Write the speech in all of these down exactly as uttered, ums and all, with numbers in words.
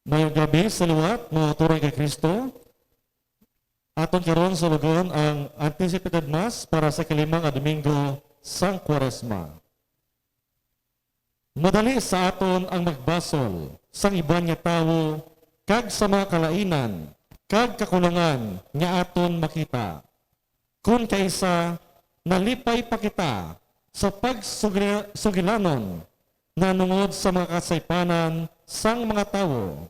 Mayong gabi sa liwat, mga turay kay Kristo. Aton karon sulugon ang anticipated Mass para sa kalima nga Domingo sang Kuwaresma. Madali sa aton ang magbasol sang iban nga tawo kag sa mga kalainan kag kakulangan nga aton makita. Kon kaisa, nalipay pa kita sa pagsugi-, sugilanon nahanungod sa mga kasaypanan sang mga tawo.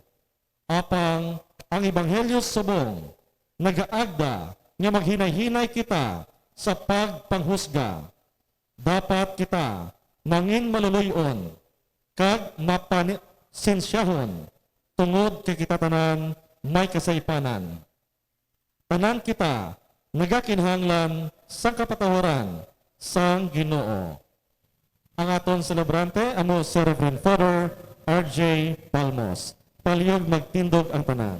Apang ang ebanghelyo subong nagaagda nga maghinay-hinay kita sa pagpanghusga. Dapat kita mangin maluloy-on kag mapasensyahon, tungod kay kita tanan may kasaypanan. Tanan kita nagakinahanglan sang kapatawaran sang Ginoo. Ang aton selebrante amo si Reverend Father R J Palmos. Palihog magtindog ang tanan.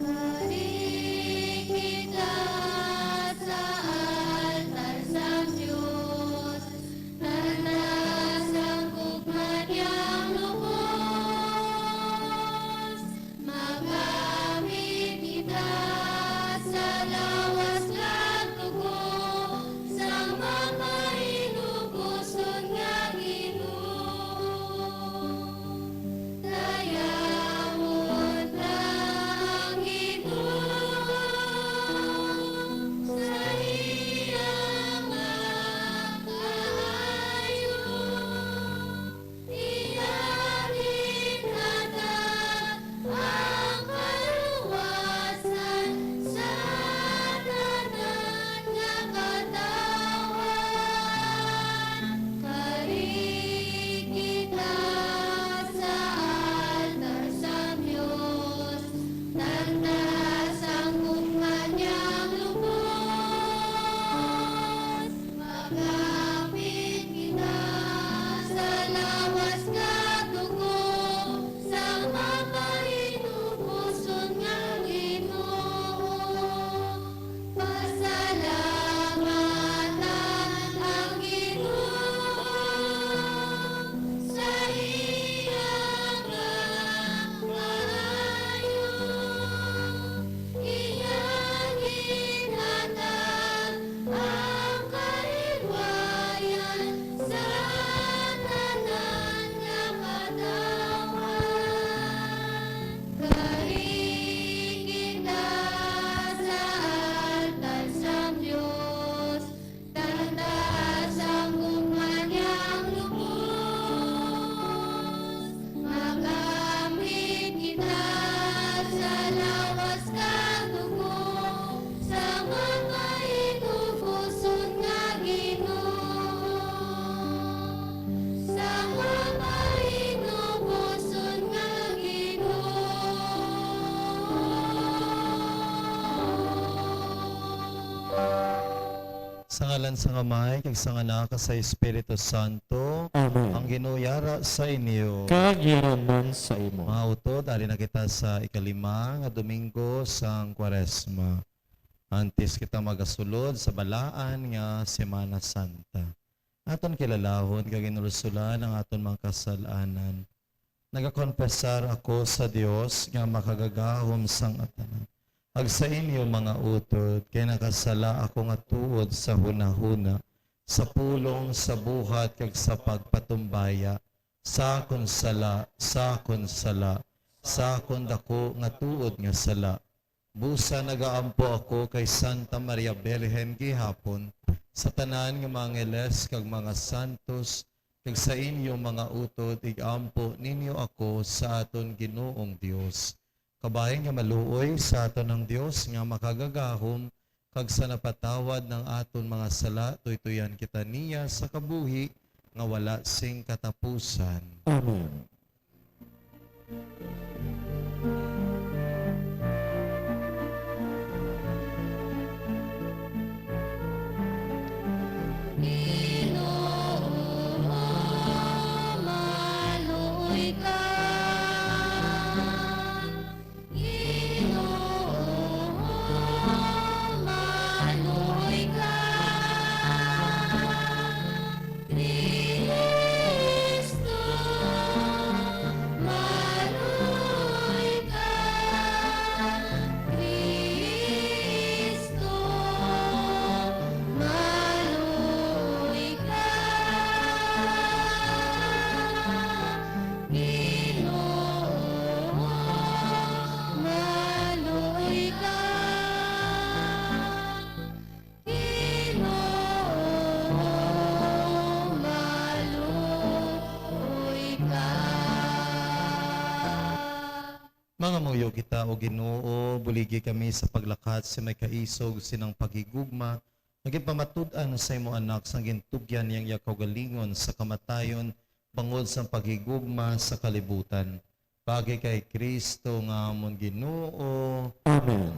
Kari kita sa altar sang Dios, tanda sang gugma niyang lubos. Magamit kita sa lawas kag dugo sang mapainupuson nga Ginoo. Dayawon ta ang Ginoo sa iya mga kaayo. Iya ginhatag ang kaluwasan sa tanan nga katawhan. Kari kita sa altar sang Dios, tanda sang gugma niyang lubos. Magamit kita sa lawas kag dugo sang mapainupuson nga Ginoo. Pasalamatan ang Ginoo sa iya nga kaayo. Iya ginhatag ang kaliwayan sa tanan nga katawhan. Kari kita sa altar sang Dios, tanda sang gugma niyang lubos. Magamit kita sa lawas kag dugo sang mapainupuson nga Ginoo. Sang mapainupuson nga Ginoo. Sa ngalan sang Amay, kag sang Anak, kag sa Espiritu Santo. Amen. Ang Ginoo yara sa inyo. Kag yara man sa imo. Mga utod, ari na kita sa ikalima nga Domingo sang Kuwaresma. Antes kita magasulod sa balaan nga Semana Santa, aton kilalahon kag inulsulan ang aton mga kasalanan. Nagakonfesar ako sa Dios nga makagagahom sang tanan, kag sa inyo, mga utod, kay nakasala ako nga tuod sa hunahuna, sa pulong, sa buhat, kag sa pagpatumbaya, sa akon sala, sa akon sala, sa akon daku nga tuod nga sala. Busa nagaampo ako kay Santa Maria Birhen gihapon, sa tanan nga mga angeles kag mga santos, kag sa inyo, mga utod, igampo ninyo ako sa aton Ginoong Dios. Kabahin nga maluoy sa aton ang Dios nga makagagahom, kag sa napatawad ng aton mga sala, tuytuyan kita niya sa kabuhi nga wala sing katapusan. Amen. Ginoo, maluoy ka. Ginoo, maluoy Mangamuyo kita, O Ginoo, buligi kami sa paglakat sa may kaisog sinang paghigugma, nga ginpamatud-an sa imo Anak sang gintugyan niyang iya kaugalingon sa kamatayon bangod sang paghigugma sa kalibutan. Paagi kay Kristo nga amon Ginoo. Amen.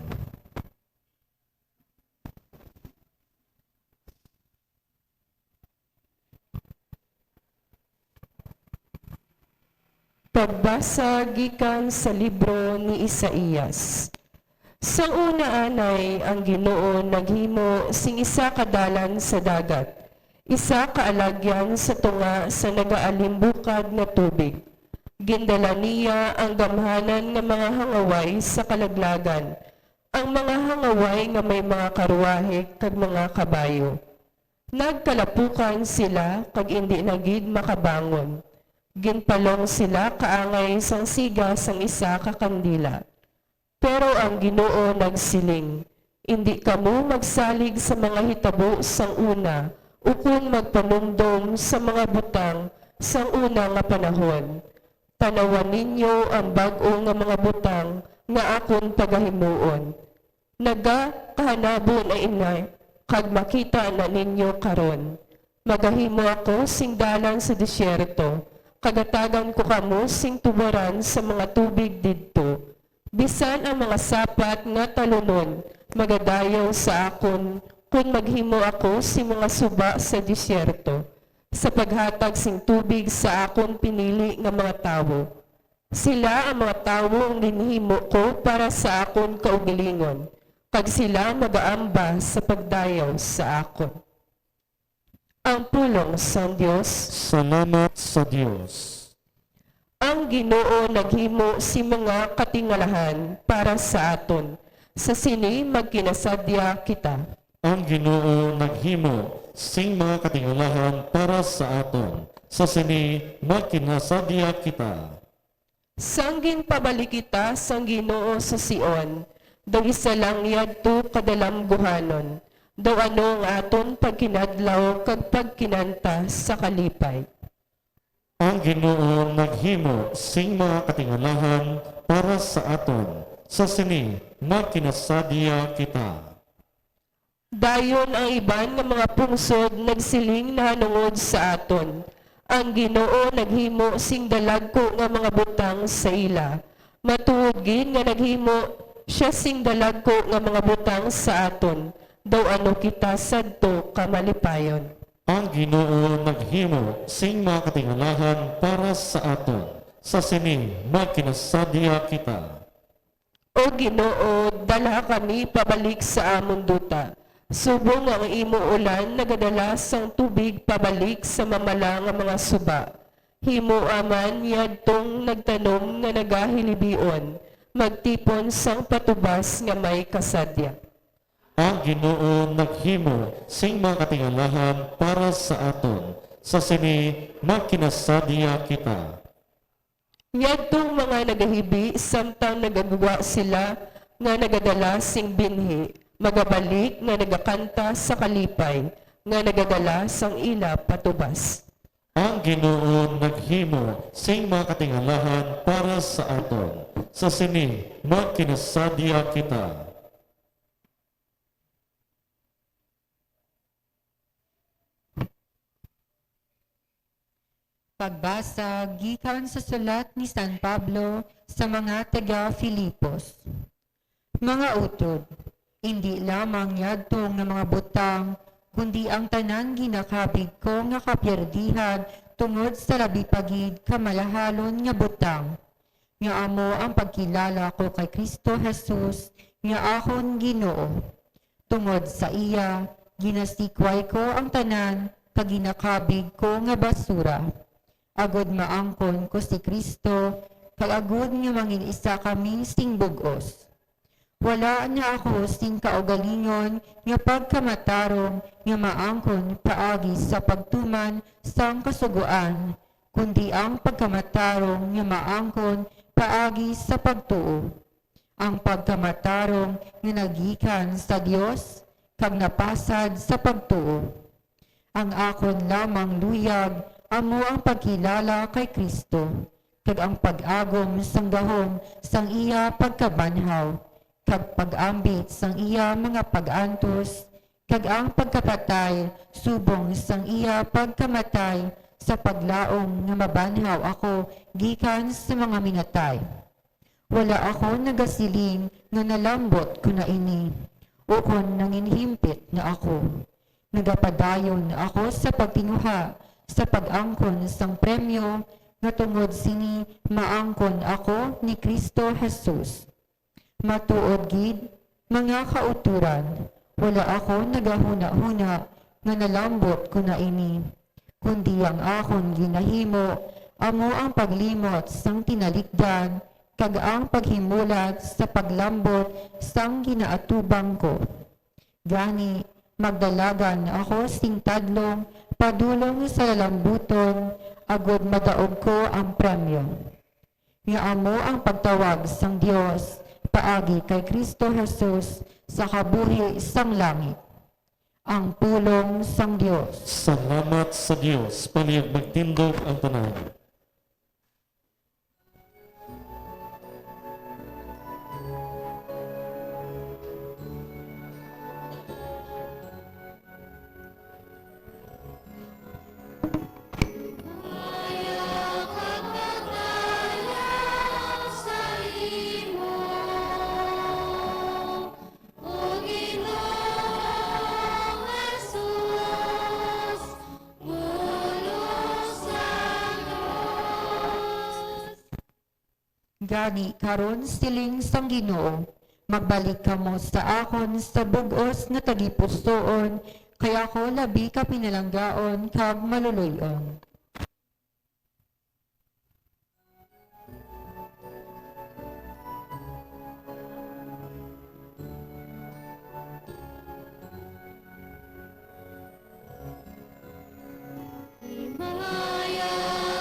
Pagbasa gikan sa libro ni Isaias. Sa una anay, ang Ginoo naghimo sing isa ka dalan sa dagat, isa ka alagyan sa tunga sa nagaalimbukad nga tubig. Gindala niya ang gamhanan nga mga hangaway sa kalaglagan, ang mga hangaway nga may mga karuwahe kag mga kabayo. Nagkalapukan sila kag indi na gid makabangon. Ginpalong sila kaangay sang siga sang isa ka kandila. Pero ang Ginoo nagsiling, "Indi kamo magsalig sa mga hitabo sang una, ukon magpanumdom sa mga butang sang una nga panahon. Tan-awan ninyo ang bag-o nga mga butang nga akon pagahimuon. Nagakahanabo na ini, kag makita na ninyo karon. Magahimo ako sing dalan sa desierto, kag hatagan ko kamo sing tuboran sa mga tubig didto. Bisan ang mga sapat nga talunon magadayaw sa akon kon maghimo ako sing mga suba sa desierto, sa paghatag sing tubig sa akon pinili nga mga tawo. Sila ang mga tawo nga ginhimo ko para sa akon kaugalingon, kag sila magaamba sa pagdayaw sa akon." Ang pulong sang Dios. Salamat sa Dios. Ang Ginoo naghimo sing mga katingalahan para sa aton, sa sini magkinasadya kita. Ang Ginoo naghimo sing mga katingalahan para sa aton, sa sini magkinasadya kita. Sang ginpabalik kita sang Ginoo sa Sion, daw isa lang yadto kadalamguhanon, daw ano ang aton pagkinadlaw kag pagkinanta sa kalipay. Ang Ginoo naghimo sing mga katingalahan para sa aton, sa sini magkinasadya kita. Dayon ang iban nga mga pungsod nagsiling nahanungod sa aton, "Ang Ginoo naghimo sing dalagku nga mga butang sa ila." Matuod gid nga naghimo sia sing dalagku nga mga butang sa aton, daw ano kita sadto ka malipayon. Ang Ginoo naghimo sing mga katingalahan para sa aton, sa sini magkinasadya kita. O Ginoo, dalha kami pabalik sa amon duta, subong nga ang imo ulan nagadala sang tubig pabalik sa mamala nga mga suba. Himoa man yadtong nagtanom nga nagahilibion magtipon sang patubas nga may kasadya. Ang Ginoo naghimo sing mga katingalahan para sa aton, sa sini magkinasadya kita. Yadtong mga nagahibi samtang nagagwa sila nga nagadala sing binhi, magabalik nga nagakanta sa kalipay, nga nagadala sang ila patubas. Ang Ginoo naghimo sing mga katingalahan para sa aton, sa sini magkinasadya kita. Pagbasa gikan sa sulat ni San Pablo sa mga taga-Filipos. Mga utod, indi lamang yadto nga mga butang, kundi ang tanan ginakabig ko nga kapiyerdihan tungod sa labi pa gid ka malahalon nga butang, nga amo ang pagkilala ko kay Cristo Jesus nga akon Ginoo. Tungod sa iya, ginasikway ko ang tanan kag ginakabig ko nga basura, agod maangkon ko si Cristo, kag agud nga mangin isa kami sing bug-os. Wala na ako sing kaugalingon nga pagkamatarong nga maangkon paagi sa pagtuman sang Kasugoan, kundi ang pagkamatarong nga maangkon paagi sa pagtuo, ang pagkamatarong nga nagikan sa Dios kag napasad sa pagtuo. Ang akon lamang luyag amo ang pagkilala kay Cristo, kag ang pag-agom sang gahom sang iya pagkabanhaw, kag pag-ambit sang iya mga pag-antos, kag ang pagkapatay subong sang iya pagkamatay, sa paglaom nga mabanhaw ako gikan sa mga minatay. Wala ako nagasiling nga nalambot ko na ini, ukon nanginhimpit na ako. Nagapadayon ako sa pagtinguha sa pag-angkon sang premyo nga tungod sini maangkon ako ni Cristo Jesus. Matuod gid, mga kauturan, wala ako nagahunahuna nga nalambot ko na ini, kundi ang akon ginahimo amo ang paglimot sang tinalikdan kag ang paghimulat sa paglambot sang ginaatubang ko. Gani, magdalagan ako sing tadlong padulong sa lalambuton, agod madaog ko ang premyo, nga amo ang pagtawag sang Dios paagi kay Cristo Jesus sa kabuhi sang langit. Ang pulong sang Dios. Salamat sa Dios. Palihog magtindog ang tanan. Gani karon, siling sang Ginoo, magbalik kamo sa akon sa bug-os nga tagipusoon, kay ako labi ka pinalanggaon kag maluloy-on. Himaya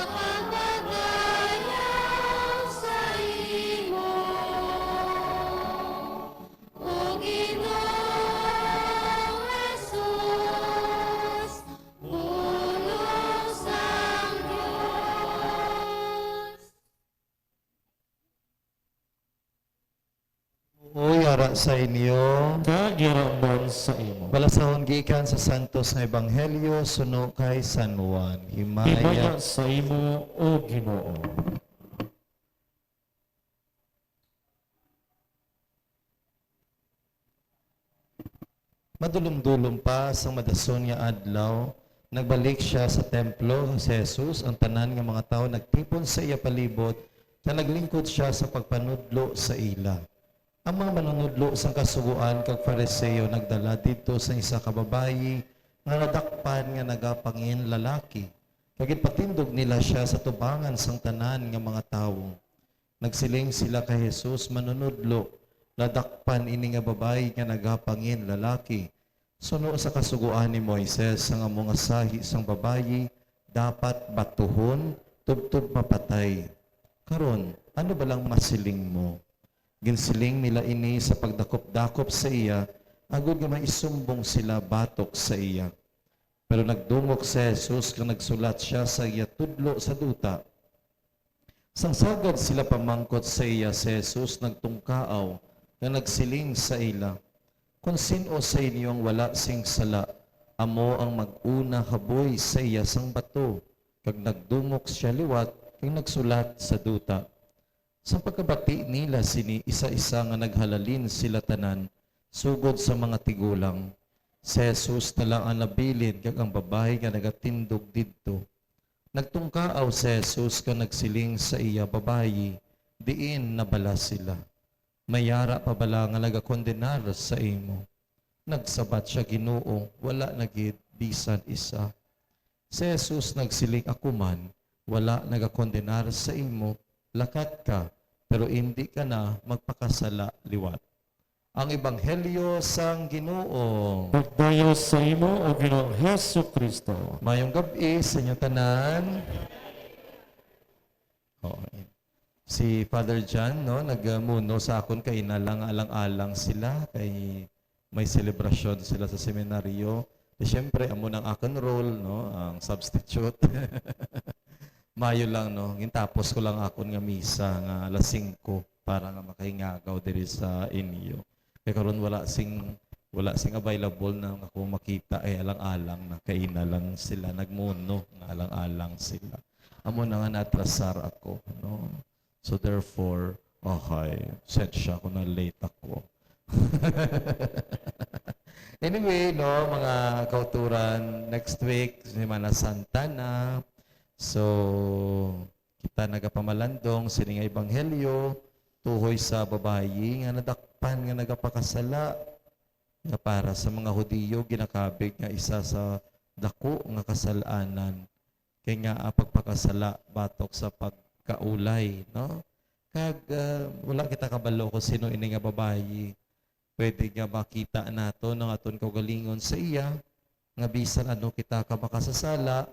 kag paglayaw sa imo, O Ginoong Jesus, pulong sang Dios. O yara sa inyo. Kag yara man sa imo. Balasahon gikan sa Santos nga Ebanghelyo suno kay San Juan. Himaya. Himaya sa imo, O Ginoo. Madulom-dulom pa sang madason nga adlaw, nagbalik sia sa templo. Si Jesus, ang tanan nga mga tawo nagtipon sa iya palibot, kag naglingkod sia sa pagpanudlo sa ila. Ang mga manunudlo sang Kasugoan kag Fariseo nagdala didto sang isa ka babayi nga nadakpan nga nagapangin lalaki, kag ginpatindog nila sia sa tubangan sang tanan nga mga tawo. Nagsiling sila kay Jesus, "Manunodlo, nadakpan ini nga babayi nga nagapangin lalaki. Suno sa Kasugoan ni Moises, ang amo nga sahi sang babayi dapat batuhon tubtob mapatay. Karon, ano bala ang masiling mo?" Ginsiling nila ini sa pagdakupdakop sa iya, agod nga maisumbong sila batok sa iya. Pero nagdungok si Jesus kag nagsulat sia sa iya tudlo sa duta. Sang sagad sila pamangkot sa iya, si Jesus nagtungkaaw kag nagsiling sa ila, "Kon sin-o sa inyo ang wala sing sala, amo ang mag-una kabuy sa iya sang bato." Kag nagdungok sia liwat kag nagsulat sa duta. Sa pagkabati nila sini, isa-isa nga naghalalin sila tanan sugod sa mga tigulang. Si Jesus na lang ang nabilin kag ang babayi nga nagatindog didto. Nagtungkaaw si Jesus kag nagsiling sa iya, "Babayi, diin na bala sila? May yara pa bala nga nagakondenar sa imo?" Nagsabat sia, "Ginoo, wala na gid bisan isa." Si Jesus nagsiling, "Ako man, wala nagakondenar sa imo, lakat ka, pero indi ka na magpakasala liwat." Ang Ebanghelyo sang Ginoo. Pagdayo sa imo, O Ginoong Jesu-Cristo. Mayong gab-i sa inyo tanan. Oo. Si Father John, no, nagamuno sa akon kay ina lang, alang-alang sila kay may selebrasyon sila sa seminaryo. Di, siyempre, amo nang akon role, no, ang substitute. Mayo lang, no? Gintapos ko lang akon nga misa nga alas singko para nga makaingagaw diri sa inyo. Kay karon wala sing, wala sing available na ako makita, ay alang-alang na kaina lang sila, nagmuno nga alang-alang sila. Amo na nga naatrasar ako, no? So therefore, okay, sensya ko na late ako. Anyway, no, mga kauturan, next week, Semana Santa na. So, kita nagapamalandong sini nga ebanghelyo tuhoy sa babayi nga nadakpan nga nagapakasala, nga para sa mga Hudiyo ginakabig nga isa sa dako nga kasal-anan, kay nga ang pagpakasala batok sa pagkaulay, no? Kag, ah, wala kita kabalo kung sino ini nga babayi. Pwede nga makita naton ang aton kaugalingon sa iya, nga bisan ano kita ka makasasala,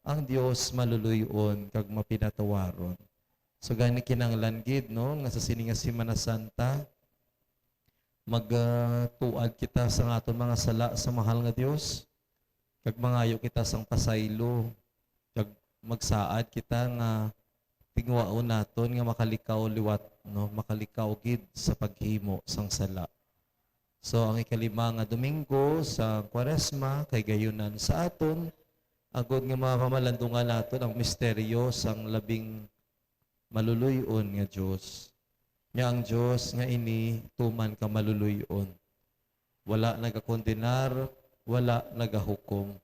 ang Dios maluluy-on kag mapinatawaron. So, gani kinahanglan gid, no, nga sa sini nga Semana Santa, magtuad kita sa aton mga sala sa mahal nga Dios, kag mangayo kita sang pasaylo, kag magsaad kita nga tingwaon naton nga makalikaw liwat, no? Makalikaw gid sa paghimo sang sala. So, ang ikalima nga Domingo sa Kwaresma kay gayunan sa aton, agod nga mapamalandungan naton ang misteryo sang labing maluluy-on nga Dios. Nga ang Dios nga ini tuman ka maluluy-on. Wala nagakondenar, wala nagahukom.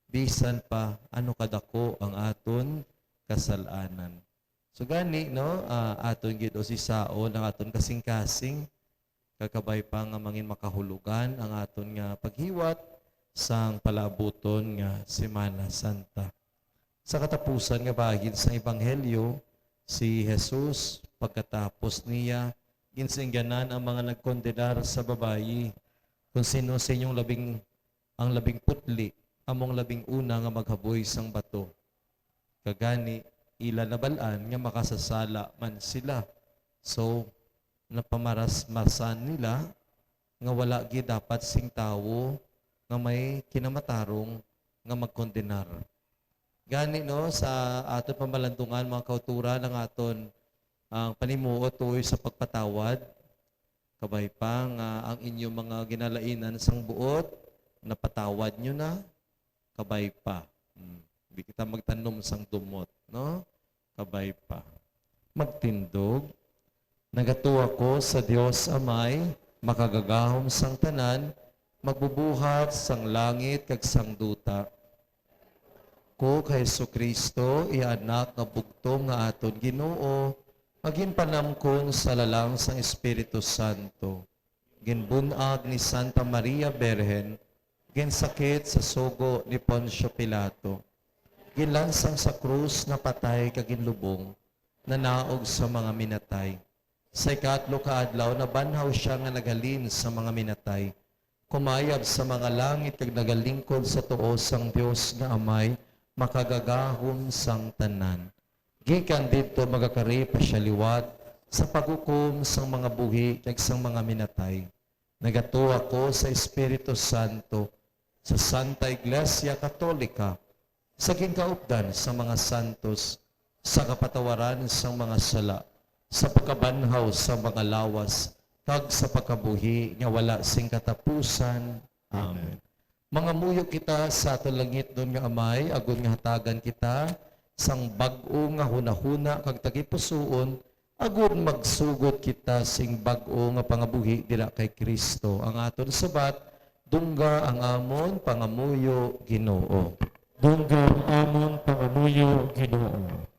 Bisan pa ano kadako ang aton kasal-anan. So gani, no, ah, aton gid usisaon ang aton kasing-kasing, kag kabay pa nga mangin makahulugan ang aton nga paghiwat sang palaabuton nga Semana Santa. Sa katapusan nga bahin sang ebanghelyo, si Jesus, pagkatapos niya, ginsingganan ang mga nagkondenar sa babayi, "Kon sino sa inyong labing, ang labing putli, amo ang labing una nga maghaboy sang bato." Kag gani, ila nabal-an nga makasasala man sila. So, napamarasmasan nila nga wala gid dapat sing tawo nga may kinamatarong nga magkondenar. Gani, no, sa aton pamalandungan, mga kauturan, ang aton, ang panimuot tuoy sa pagpatawad. Kabay pa nga ang inyong mga ginalainan sang buot, napatawad nyo na. Kabay pa. Hmm. Di kita magtanom sang dumot, no? Kabay pa. Magtindog. Nagatuo ako sa Dios Amay, makagagahom sang tanan, magbubuhat sang langit kag sang duta. Ko kay Jesu-Cristo, iya Anak nga bugtong nga aton Ginoo, nga ginpanamkon sa lalang sang Espiritu Santo. Ginbun-ag ni Santa Maria Birhen, ginsakit sa sugo ni Poncio Pilato, ginlansang sa krus, napatay kag ginlubong, nanaog sa mga minatay. Sa ikatlo ka adlaw nabanhaw sia nga naghalin sa mga minatay, kumayab sa mga langit kag nagalingkod sa tuo sang Dios nga Amay, makagagahom sang tanan. Gikan didto magakari pa sia liwat sa paghukom sang mga buhi kag sang mga minatay. Nagatuo ako sa Espiritu Santo, sa Santa Iglesia Katolika, sa ginkaupdan sang mga santos, sa kapatawaran sang mga sala, sa pagkabanhaw sang mga lawas, kag sa pagkabuhi nga wala sing katapusan. Amen. Mangamuyo kita sa aton langitnon nga Amay, agod nga hatagan kita sang bag-o nga hunahuna kag tagipusoon, agod magsugod kita sing bag-o nga pangabuhi dira kay Cristo. Ang aton sabat, dungga ang amon pangamuyo, Ginoo. Dungga ang amon pangamuyo, Ginoo.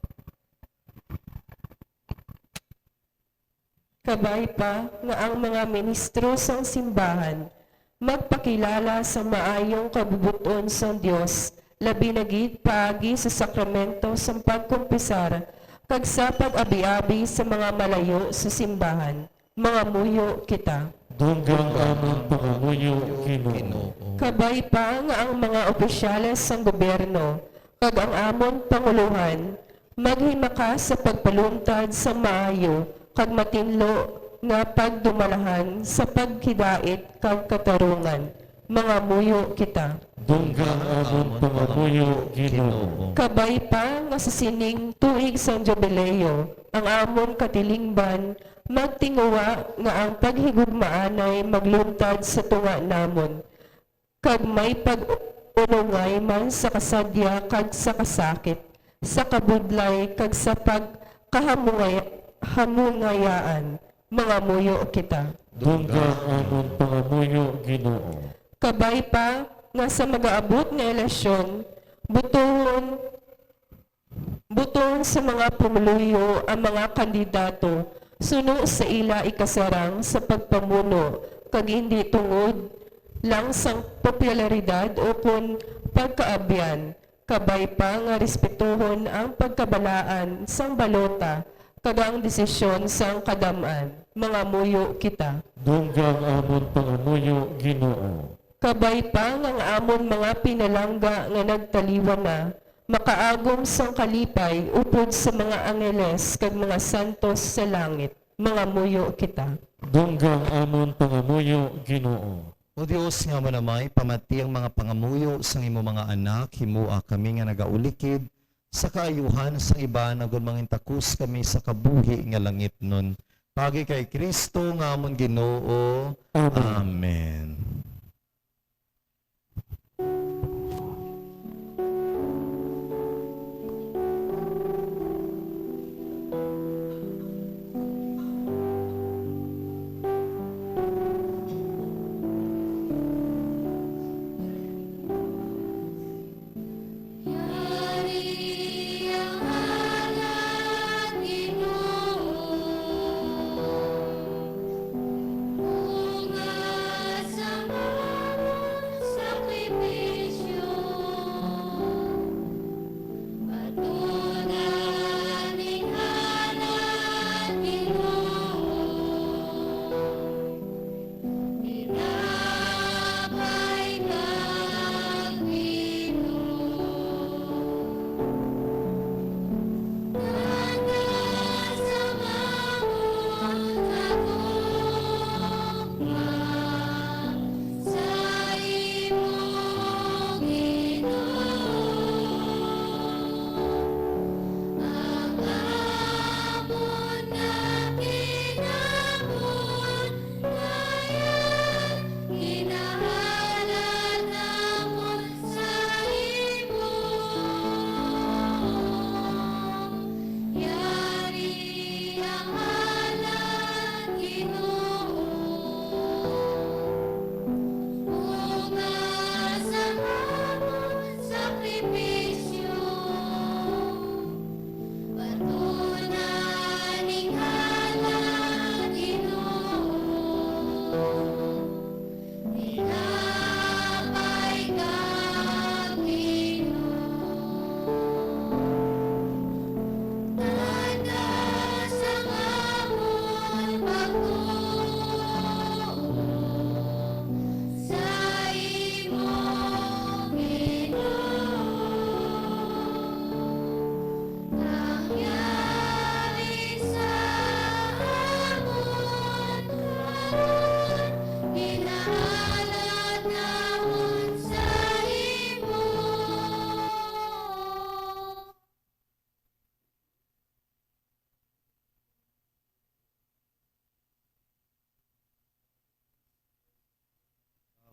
Kabay pa nga ang mga ministro sang simbahan magpakilala sang maayong kabubot-on sang Dios, labi na gid paagi sa sakramento sang pagkumpisar kag sa pag-abiabi sa mga malayo sa simbahan. Mangamuyo kita. Dungga ang amon pangamuyo, Ginoo. Kabay pa nga ang mga opisyales sang gobyerno kag ang amon pangulohan maghimaka sa pagpaluntad sang maayo kag matinlo nga pagdumalahan sa paghidait kag katarungan. Mangamuyo kita. Dungga ang amon pangamuyo, Ginoo. Kabay pa nga sa sining tuig sang Jubileo, ang amon katilingban magtinguha nga ang paghigugmaanay magluntad sa tunga namon, kag may pag-unongay man sa kasadya kag sa kasakit, sa kabudlay kag sa pagkahamungay-, hamungayaan. Mangamuyo kita. Dungga ang amon pangamuyo, Ginoo. Kabay pa nga sa magaabot nga eleksyon, butuhon, butuhon sa mga pumuluyo ang mga kandidato suno sa ila ikasarang sa pagpamuno, kag indi tungod lang sang popularidad o kon pagkaabyan, kabay pa nga respetuhon ang pagkabalaan sang balota kag ang desisyon sang kadam-an. Mangamuyo kita. Dungga ang amon pangamuyo, Ginoo. Kabay pa nga ang amon mga pinalangga nga nagtaliwan na makaagom sang kalipay upod sa mga angeles kag mga santos sa langit. Mangamuyo kita. Dungga ang amon pangamuyo, Ginoo. O Dios nga amon Amay, pamati ang mga pangamuyo sang imo mga anak, himoa kami nga nagaulikid sa kaayuhan sang iban, agod mangintakos kami sa kabuhi nga langitnon. Paagi kay Cristo nga amon Ginoo. Amen. Amen.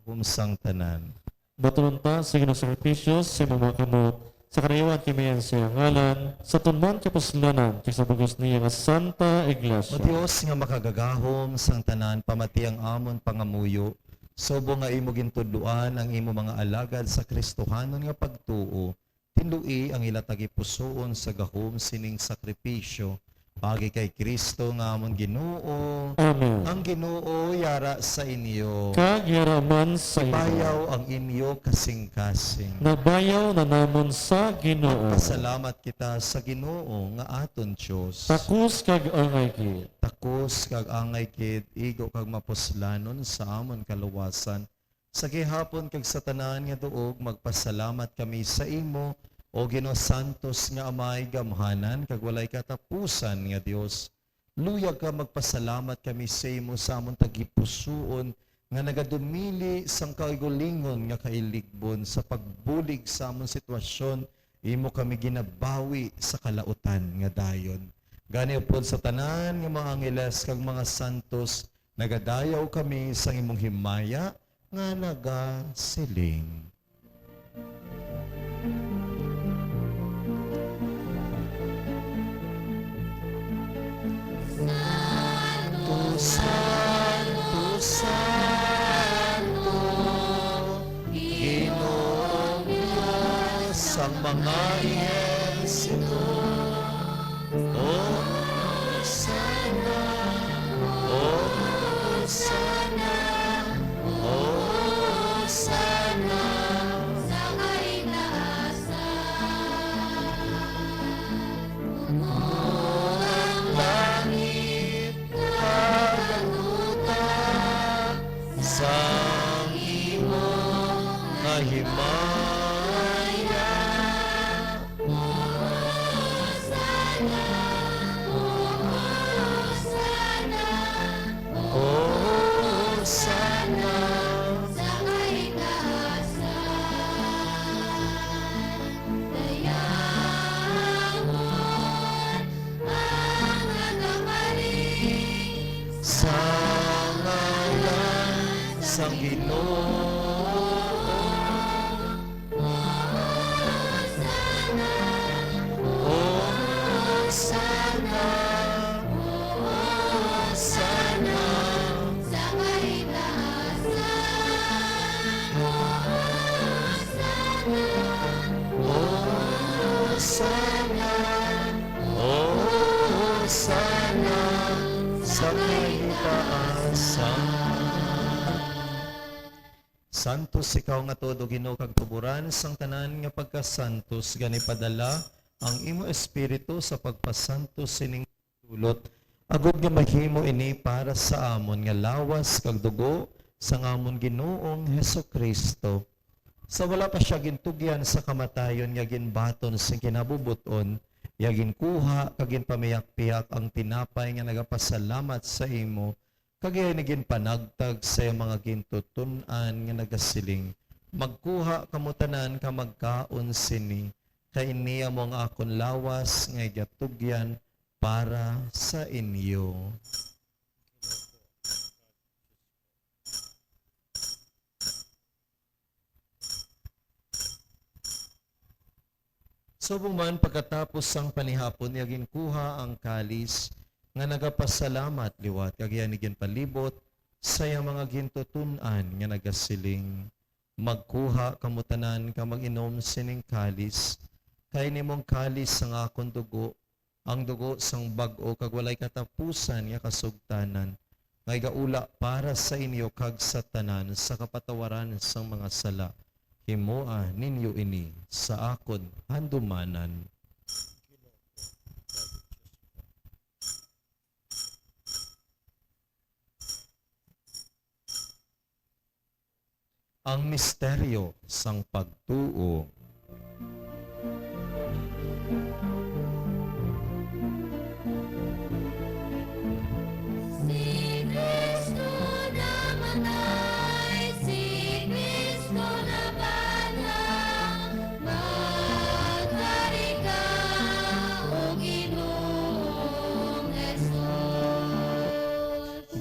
Gahom sang tanan. Batulon ta sa Ginoo sakripisyo sa imong mga kamot, sa karayuan kay mayan sa iyang ngalan, sa tuman kapuslanan, kag sa bug-os niya nga Santa Iglesia. O Dios nga makagagahom sang tanan, pamati ang amon pangamuyo, subong nga imo gintudloan ang imo mga alagad sa Kristohanon nga pagtuo. Tinloi ang ila tagipusoon sa gahom sining sakripisyo, paagi kay Cristo nga amon Ginoo. Amen. Ang Ginoo yara sa inyo. Kag yara man sa imo. Ibayaw ang inyo kasing-kasing. Nabayaw na namon sa Ginoo. Magpasalamat kita sa Ginoo nga aton Dios. Takos kag angay gid. Takos kag angay gid, igo kag mapuslanon sa amon kaluwasan. Sa gihapon kag sa tanan nga duog, magpasalamat kami sa imo, O Ginoo, santos nga Amay, gamhanan kag walay katapusan nga Dios. Luyag ka, magpasalamat kami sa imo sa amon tagipusoon nga nagadumili sang kaugalingon nga kailigbon sa pagbulig sa amon sitwasyon, imo kami ginabawi sa kalautan nga dayon. Gani upod sa tanan nga mga angeles kag mga santos, nagadayaw kami sang imong himaya nga nagasiling. Santo, santo, santo, Ginoong Dios sang mga ehersito. Hosana, Hosana, Hosana sa kaitaasan. Puno ang langit kag ang duta sang imo nga himaya. Hosana, Hosana, Hosana sa kaitaasan. Dayawon ang nagapari sa ngalan sang Ginoo. Hosana, Hosana, Hosana sa kaitaasan. Hosana, Hosana, Hosana sa kaitaasan. Santos ikaw nga tuod, O Ginoo, kag tuboran sang tanan nga pagkasantos, gani padala ang imo Espiritu sa pagpasantos sining dulot, agod nga mahimo ini para sa amon nga lawas kag dugo sang amon Ginoong Jesu-Cristo. Sa wala pa sia gintugyan sa kamatayon nga ginbaton sing kinabubot-on, iya ginkuha kag ginpamihak-pihak ang tinapay nga nagapasalamat sa imo, kag iya ini ginpanagtag sa iyang mga gintuton-an nga nagasiling, "Magkuha kamo tanan kag magkaon sini, kay ini amo ang akon lawas nga igatugyan para sa inyo." Subong man, pagkatapos sang panihapon, iya ginkuha ang kalis nga nagapasalamat liwat, kag iya ini ginpalibot sa iya mga gintuton-an nga nagasiling, "Magkuha kamo tanan kag mag-inom sining kalis, kay ini amo ang kalis sang akon dugo, ang dugo sang bag-o kag walay katapusan nga kasugtanan, nga igaula para sa inyo kag sa tanan sa kapatawaran sang mga sala. Himoa ninyo ini sa akon handumanan." Ang misteryo sang pagtuo. Si Cristo namatay, si Cristo nabanhaw, magkari ka, O Ginoong Jesus.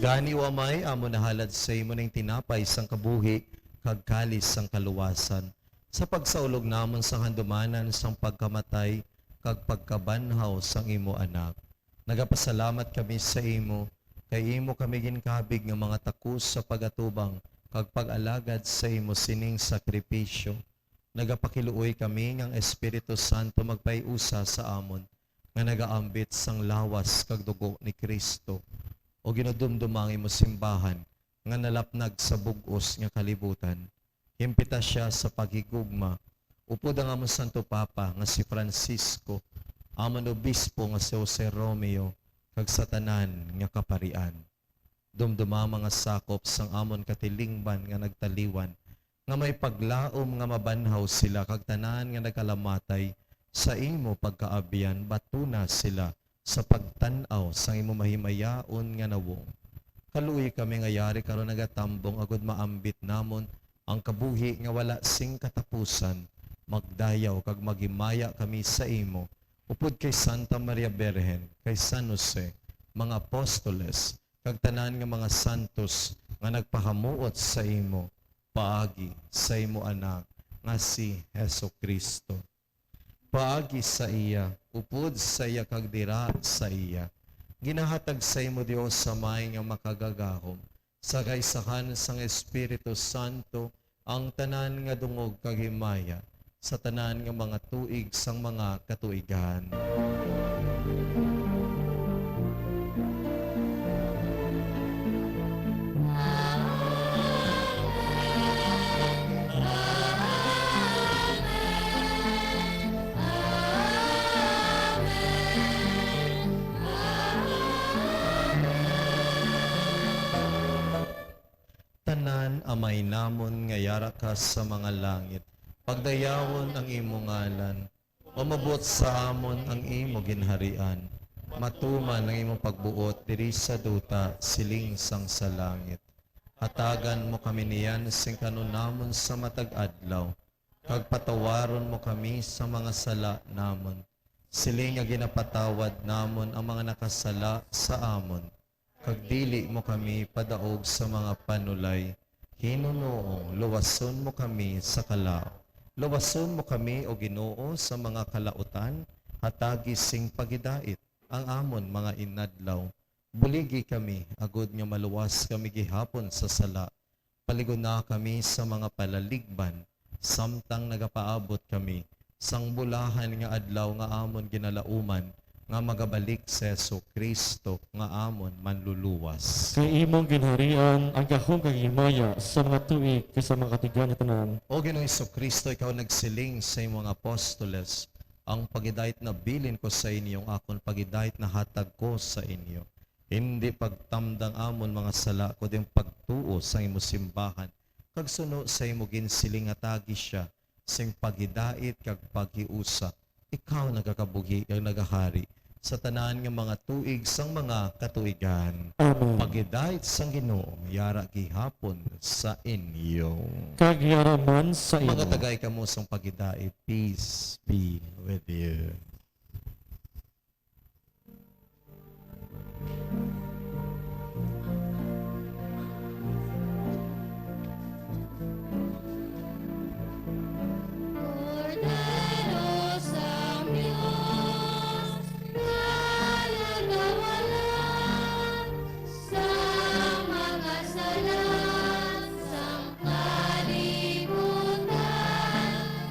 Gani, O Amay, amon nahalad sa imo ning tinapay sang kabuhi kag kalis sang kaluwasan, sa pagsaulog namon sang handumanan sang pagkamatay kag pagkabanhaw sang imo Anak. Nagapasalamat kami sa imo, kay imo kami ginkabig nga mga takos sa pag-atubang kag pag-alagad sa imo sining sakripisyo. Nagapakiluoy kami nga ang Espiritu Santo magpahiusa sa amon nga nagaambit sang lawas kag dugo ni Cristo. O Ginoo, dumduma ang imo simbahan nga nalapnag sa bug-os nga kalibutan. Himpita sia sa paghigugma, upod ang amon Santo Papa nga si Francisco, amon Obispo nga si Jose Romeo, kag sa tanan nga kaparian. Dumduma ang mga sakop sang amon katilingban nga nagtaliwan, nga may paglaom nga mabanhaw sila, kag tanan nga nagkalamatay sa imo pagkaabyan, batuna sila sa pagtan-aw sang imo mahimayaon nga nawong. Kaluoy kami nga yari karon nagatambong agud maambit namon ang kabuhi nga wala sing katapusan. Magdayaw kag maghimaya kami sa imo, upod kay Santa Maria Birhen, kay San Jose, mga apostoles, kag tanan nga mga santos nga nagpahamuot sa imo, paagi sa imo Anak nga si Jesu-Cristo. Paagi sa iya, upod sa iya, kag dira sa iya, ginahatag sa imo, Dios Amay nga makagagahom, sa kaisahan sang Espiritu Santo, ang tanan nga dungog kag himaya sa tanan nga mga tuig sang mga katuigan. Tanan, Amay namon nga yara ka sa mga langit, pagdayawon ang imo ngalan. Umabot sa amon ang imo ginharian. Matuman ang imo pagbuot diri sa duta, siling sang sa langit. Hatagan mo kami niyan sing kan-on namon sa matag adlaw, kag patawaron mo kami sa mga sala namon, siling nga ginapatawad namon ang mga nakasala sa amon, kag dili mo kami padaog sa mga panulay, hinunoong luwason mo kami sa kalaut. Luwason mo kami, O Ginoo, sa mga kalautan, hatagi sing paghidait ang amon mga inadlaw. Buligi kami, agod nga maluwas kami gihapon sa sala. Paliguna kami sa mga palaligban, samtang nagapaabot kami sang bulahan nga adlaw nga amon ginalauman, nga magabalik si Jesu-Cristo nga amon Manluluwas. Kay imo ang ginharian, ang gahom kag himaya sa mga tuig kag sa mga katuigan nga tanan. O Ginoong Jesu-Cristo, ikaw nagsiling sa imong apostoles, "Ang paghidait nga bilin ko sa inyo, ang akon paghidait nga hatag ko sa inyo." Indi pagtamda ang amon mga sala, kundi ang pagtuo sa imo simbahan, kag suno sa imo ginsiling nga hatagi sia sing paghidait kag paghiusa. Ikaw nagakabuhi kag nagahari sa tanan nga mga tuig sang mga katuigan. Amen. Paghidait sang Ginoo, yara gihapon sa inyo. Kag yara man sa imo. Magatagay kamo sang paghidait. Peace be with you. Kordero sang Dios, nga nagawala sa mga sala sang kalibutan,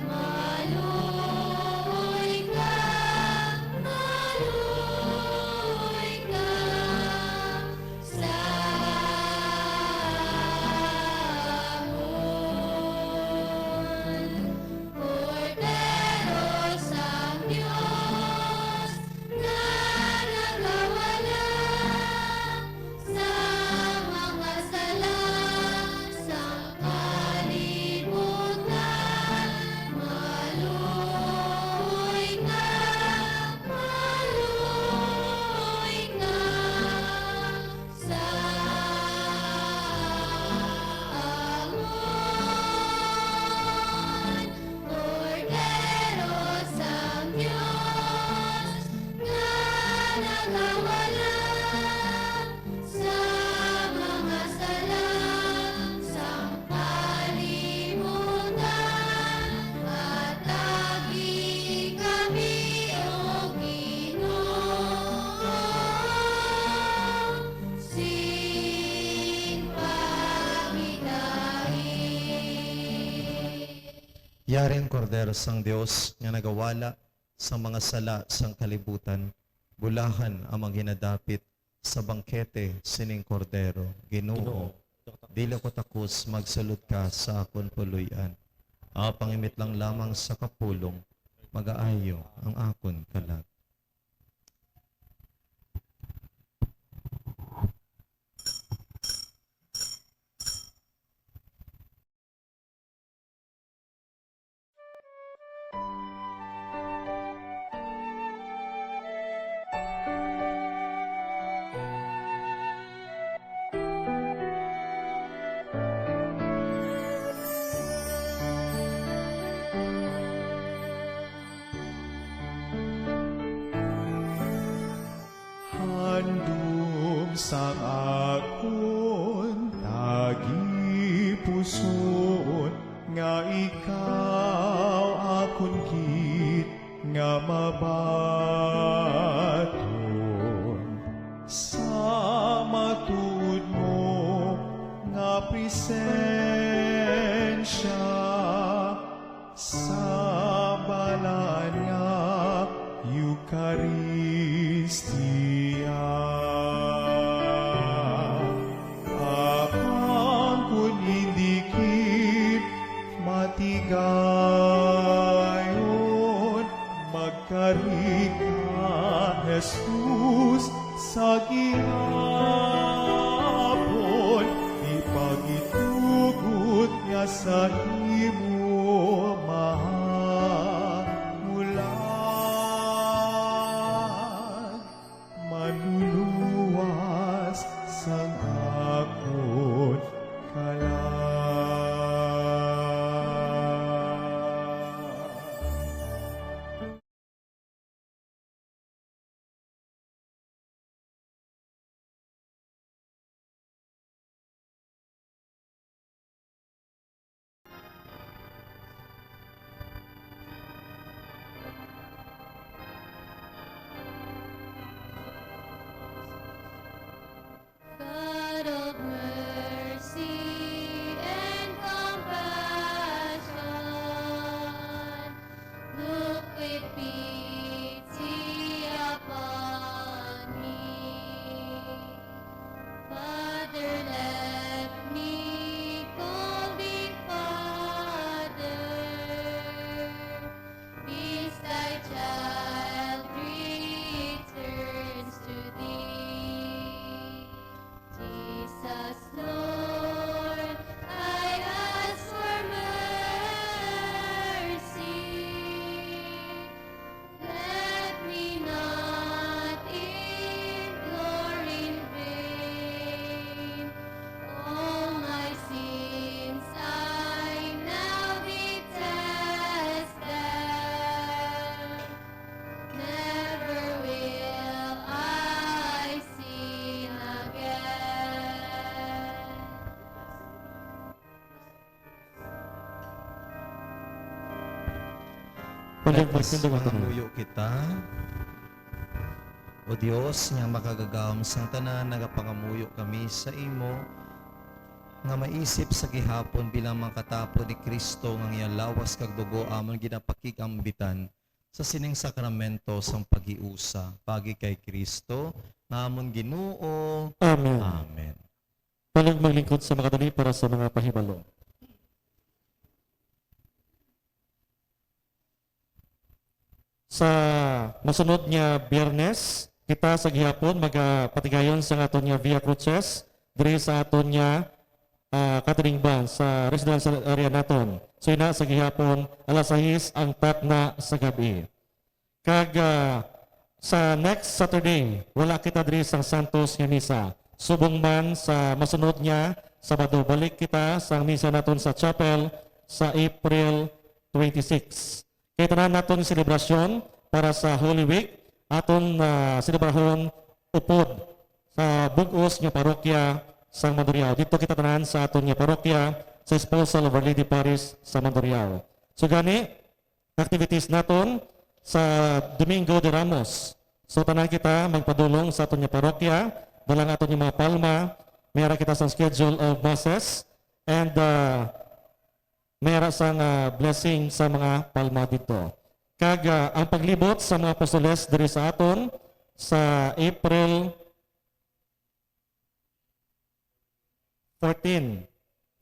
maluoy ka, maluoy ka sa amon. Kordero sang Dios, nga nagawala sa mga sala sang kalibutan, maluoy ka, maluoy ka sa amon. Kordero sang Dios, nga nagawala sa mga sala sang kalibutan, hatagi kami, O Ginoo, sing paghidait. Yari ang Kordero sang Dios nga nagawala sa mga sala sang kalibutan. Bulahan ang mga ginadapit sa bangkete sining Kordero. Ginoo, Ginoo, dili ko takos magsulod ka sa akon puloy-an. Apang imit lang lamang sa kapulong, magaayo ang akon kalag. Suon nga ikaw akon gid nga mabaton sa matuod mo nga presensya sa balaan nga Eukaristia. Apan kun hindi gid matigayon, magkari ka, Jesus, sa gihapon, di pagitugot nga sa imo mahamulan, manluluwas sang akon kalag. God of mercy and compassion, look with pity upon me. Father, let me call thee Father. This thy child returns to thee. Jesus, Lord, I ask for mercy. Let me not implore in vain. All my sins I now detest them. Never will I sin again. Let us mangamuyo kita. O Dios nga makagagahom sang tanan, nagapangamuyo kami sa imo nga maisip sa gihapon bilang mga katapod ni Cristo nga ang iya lawas kag dugo amon ginapakigambitan sa sining sakramento sang paghiusa, paagi kay Cristo nga amon Ginoo. Amen. Amen. Palihog maglingkod sa makadali para sa mga pahibalo. Sa masunod nga Biyernes, kita sa gihapon magapatigayon sa aton nga Via Crucis diri sa aton nga, ah, katilingban sa residential area naton. So, ina sa gihapon, alas sais ang takna sa gab-i. Kag, ah, sa next Saturday, wala kita diri sang Santos nga misa. Subong man sa masunod nga Sabado, balik kita sang misa naton sa chapel sa April twenty-six. Kay tanan naton selebrasyon para sa Holy Week, aton, ah, selebrahon upod sa bug-os nga parokya sang Mandurriao. Dito kita tanan sa aton nga parokya sa Espousal of Our Lady Parish sa Mandurriao. So gani, activities naton sa Domingo de Ramos. So, tanan kita magpadulong sa aton nga parokya, dala ang aton nga mga palma, may ara kita sa schedule of masses, and, ah, may ara sang, ah, blessing sa mga palma dito. Kag, ah, ang paglibot sa mga apostoles diri sa aton sa April fourteen.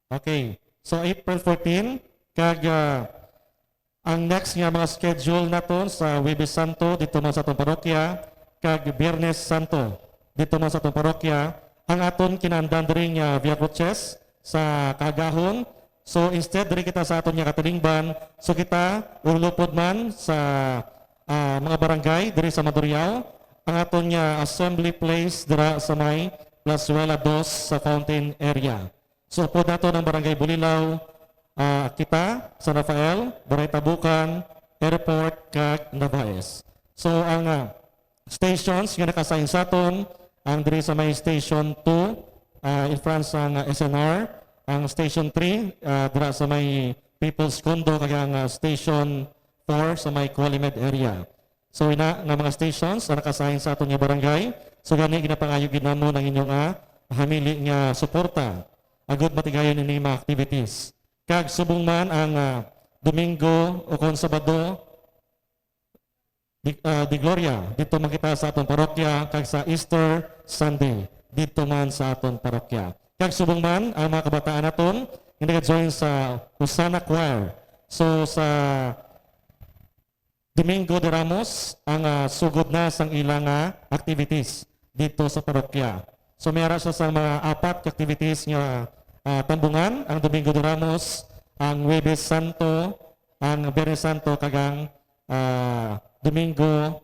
Okay. So, April fourteen, kag, ah, ang next nga mga schedule naton sa Huwebes Santo dito man sa aton parokya, kag Biyernes Santo dito man sa aton parokya, ang aton kinaandan diri nga Via Cruces sa kaagahon. So, instead, diri kita sa aton nga katilingban, so kita, ulupod man sa ah, mga barangay diri sa Mandurriao, ang aton nga assembly place dira sa may Plazuela dos sa Fountain area. So, upod naton ang Barangay Bulilao, ah, kita, San Rafael, Barangay Tabukan, Airport, kag Navaez. So, ang, ah, stations nga naka-assign sa aton, ang diri sa may Station two, ah, in front sang, ah, S N R, Ang Station three, ah, dira sa may People's Condo, kag ang, ah, Station four sa may Qualimed area. So, ina nga mga stations ang naka-assign sa aton nga barangay. So, gani, ginapangayo gid namon ang inyong, ah, hamili nga suporta agud matigayon ini mga activities. Kag subong man ang, ah, Domingo o kon Sabado, di, ah, di Gloria, didto man kita sa aton parokya, kag sa Easter Sunday, didto man sa aton parokya. Kag subong man ang mga kabataan naton nga nag-join sa Hosanna Choir. So, sa Domingo de Ramos ang, ah, sugod na sang ila nga activities didto sa parokya. So, may ara siya sa mga apat ka activities nga, ah, tambungan, ang Domingo de Ramos, ang Huwebes Santo, ang Biyernes Santo, kag ang, ah, Domingo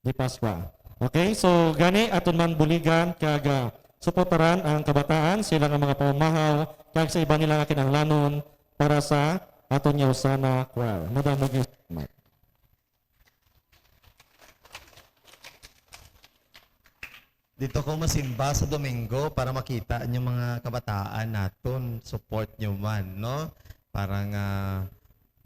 de Pascua. Okay, so gani aton man buligan kag, ah, suportaran ang kabataan, sila nga mga pamamahaw, kag sa iban nila nga kinahanglanon para sa aton nga Hosanna Choir. Madamo gyud salamat. Dito ko masimba sa Domingo para makita niyo mga kabataan naton, support niyo man, no? Para nga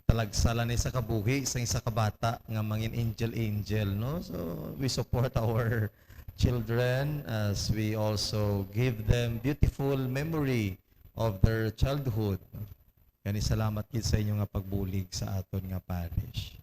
talagsa lang ni sa kabuhi sang isa ka bata nga mangin angel-angel, no? So, we support our children as we also give them beautiful memory of their childhood. Gani, salamat gid sa inyo nga pagbulig sa aton nga parish.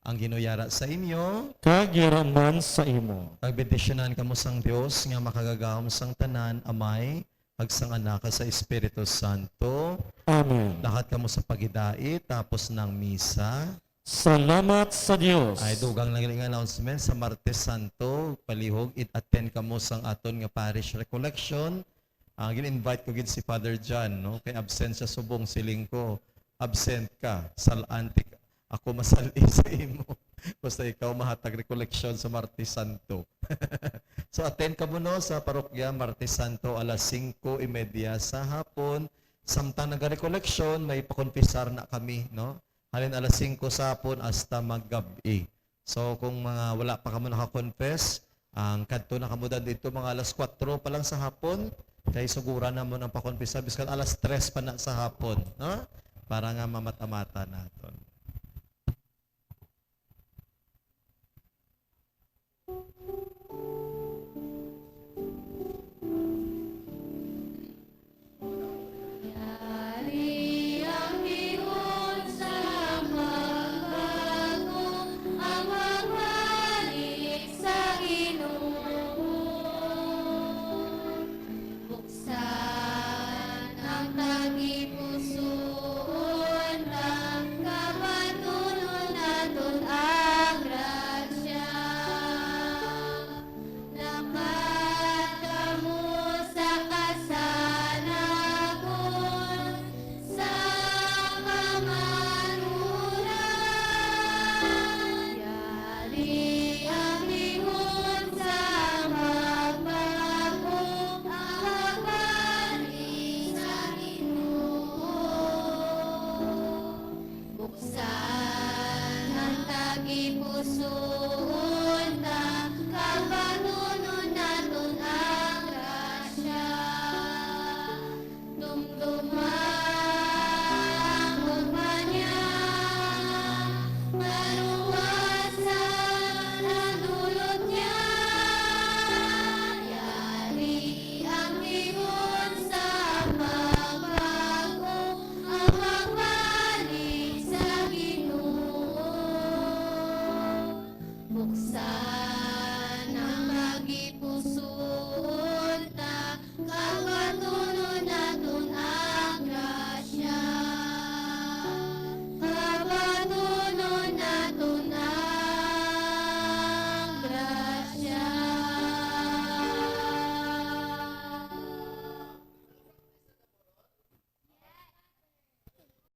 Ang Ginoo yara sa inyo. Kag yara man sa imo. Pagbendisyonan kamo sang Dios nga makagagahom sang tanan, Amay, kag sang Anak, kag sa Espiritu Santo. Amen. Lakat kamo sa paghidait, tapos ng misa. Salamat sa Dios. Ay, dugang lang yung announcement sa Martes Santo, palihog, i-attend kamo sang aton nga parish recollection. Ah, gin-invite ko gid si Father John, no? Kay absent siya subong, siling ko, "Absent ka, salanti ka. Ako masali sa imo. Basta ikaw mahatag recollection sa Martes Santo." So, attend kamo, no, sa parokya, Martes Santo, alas singko y media sa hapon. Samtang nagarecollection, may pakonfesar na kami, no? Halin alas singko sa hapon hasta maggab-i. So, kung mga wala pa kamo naka-confess, ang kadto na kamo dad dito mga alas kuwatro pa lang sa hapon, kay suguran namon ang pakonfesar biskan alas tres pa na sa hapon, no? Para nga mamata-mata naton.